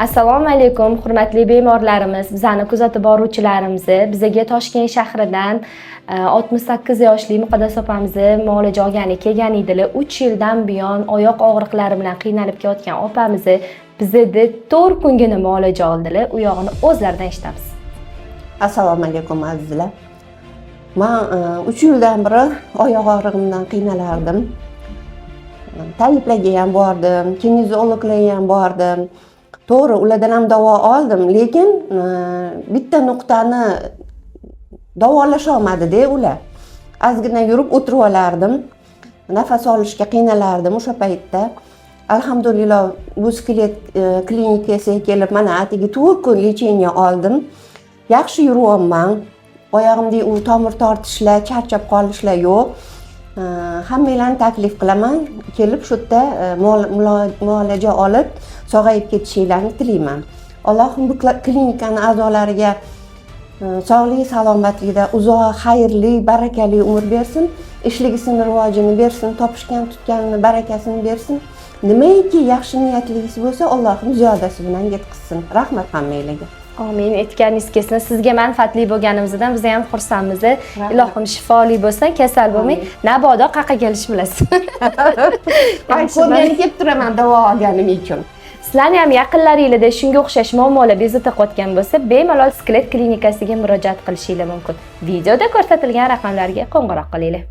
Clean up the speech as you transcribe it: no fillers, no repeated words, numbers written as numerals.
Assalomu alaykum, hurmatli bemorlarimiz, bizani kuzatib boruvchilarimiz. Bizaga Toshkent shahridan 68 yoshli Muqaddas opamizni muolaja olgani kelgan edilar. 3 yildan buyon oyoq og'riqlari bilan qiynalib kelayotgan opamizni bizada 4 kungina muolaja oldilar. U yog'ini o'zlaridan eshitamiz. Assalomu alaykum, azizlar. Man 3 yildan beri oyoq og'rig'imdan qiynalardim. Tabiblarga ham bordim, kineziologlarga ham bordim. To'g'ri, ulardan ham davo oldim, lekin bitta nuqtani davolasholmadida ular. Ozgina yurib o'tirib olardim, nafas olishga qiynalardim. O'sha paytda, alhamdulillah, bu Skelet klinikasiga kelib, mana atigi 4 kun лечение oldim. Yaxshi yuryapman. Oyog'imdagi u tomir tortishlar, charchab qolishlar yo'q. Hammanglarni taklif qilaman, kelib shu yerda muolaja olib, sog'ayib ketishinglarni tilayman. Allohim bu klinikani a'zolariga sog'lik, salomatlikda uzoq, xayrli, barakali umr bersin, ishligisini rivojini bersin, topishgan tutganini barakasini bersin. Nimaiki yaxshi niyatlisi bo'lsa, Allohim ziyodasi bilan yetkazsin. Rahmat hammanglarga. Amin, aytganingiz kelsin. Sizga manfaatli bo'lganimizdan biz ham xursandmiz. Ilohim shifoli bo'lsin, kasal bo'lmang. Mabodo qayerga kelishni bilasiz. Man ko'rgani kelib turaman davo olganim uchun. Sizlarni ham yaqinlaringlarda shunga o'xshash muammolar bezovta qilayotgan bo'lsa, bemalol Skelet klinikasiga murojaat qilishinglar mumkin. Videoda ko'rsatilgan raqamlarga qo'ng'iroq qilinglar.